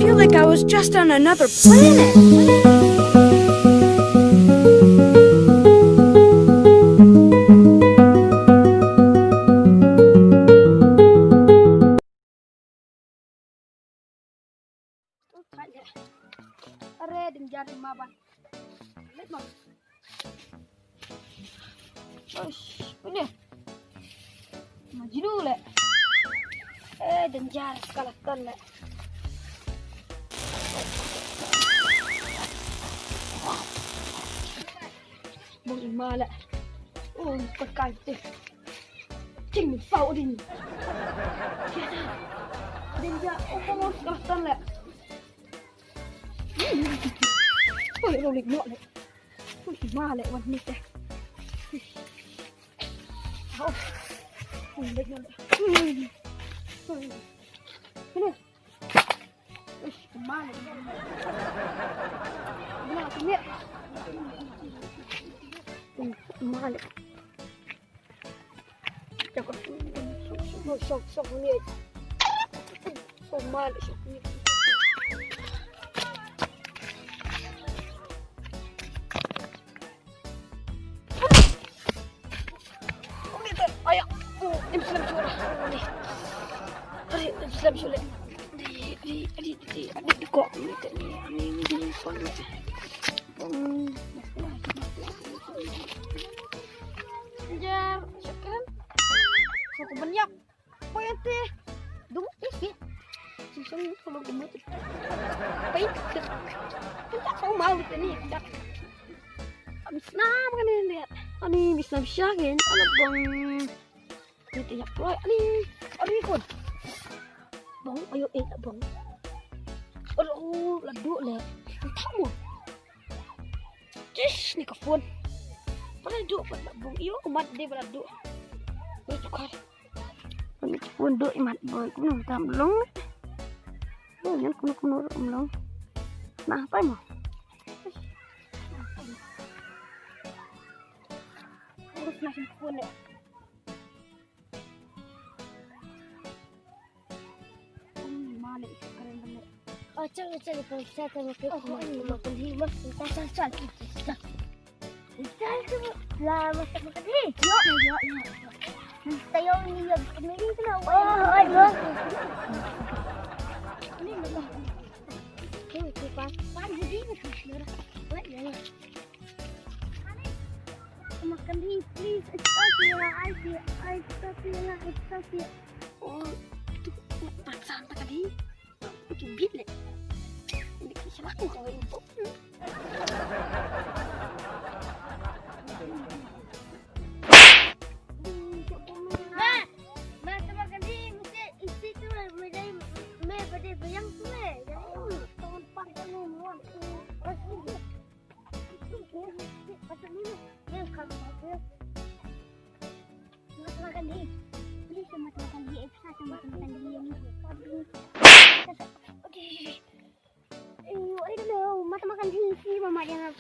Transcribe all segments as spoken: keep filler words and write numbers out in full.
Feel like I was just on another planet. Are, danger ma ban. Let mo. Oish, ini. Majnu le. Eh, danger skeleton le. Bong ima le. Oh, pekan te. Ching min pau din. Danger, oh, bong skeleton le. Oi, ro lik nok le. Ui, ma le, wan ni te. Oh. Ui, lik nok le. Ui. Ui. Ui. Ui, ma le. Ma le, ni. Ui, ma le. Sok, sok, sok, sok, ni. Sok mal, sok ni. Aya, im slam sura. Hari, im slam sura. Di, di, di, di, di, di, kok ni, ni, ni, ni, ni, ni, ni. Jar, syukur. Satu banyak. Poi ante. Dum isi. Sisung kalau gemuk. Poi. Kita tahu mau kita ni. Dak. Abis nama kan ni dia. Ani bisa bisa kan. Ala bang. Kita ya poi. Ani. Ani pun. Bang, ayo eh bang. Aduh, ladu le. Tahu. Tish, ni ka phone. Ba la duh, ba la bung. Ïoh, mat dei ba la duh. Ni tukar. Ni ka phone duh, mat bung. Kumno tam long. Ni ngan kumno kumno long. Nah, apa mo? Urus na phone deh. Oh, chal, chal, chal, chal, chal, chal, chal, chal, chal. Chal, chal, chal. Chal, chal, chal. La, masuk makan ni. Yo, yo, yo. Tayo ni yang kemiri tu lah. Oh, oh, yo. Ni mana? Okey, okey, pas. Pas jadi. Wait, ya, ya. Makan ni, please. It's okay, I, I, it's okay, it's okay. Oh, itu tak santai tadi. Itu bit le. Ini kisah aku kalau info. Ma, ma, tu makan ni, mesti isi tu, ma, ma, ma, ma, ma, ma, yang tu le. Yang tu. Tahun empat tahun, tahun. Mata makan dih. Please, mata makan dih. Eh, sa mata makan dih. Ayo, ayo, mata makan dih. Si mama dia nak.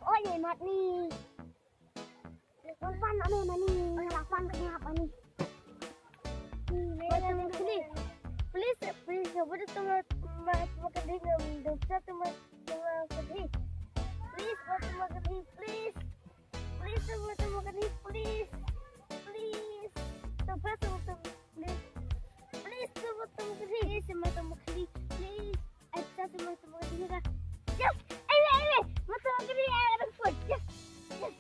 Oh, ya, mat ni. Lapan ane mani, lapan kenapa ni? Please, please, coba deh teman, teman, teman keding, em, dosa teman, teman keding. Please, buat teman keding, please. Please, teman, teman keding, please. Please. Coba teman, teman keding. Please, teman, teman keding. Please, teman, teman keding, please. Ay, bisa teman, teman keding dah. Yes! Ay, ay, ay, ay. Teman, teman keding, ay, ada phone. Yes! Yes!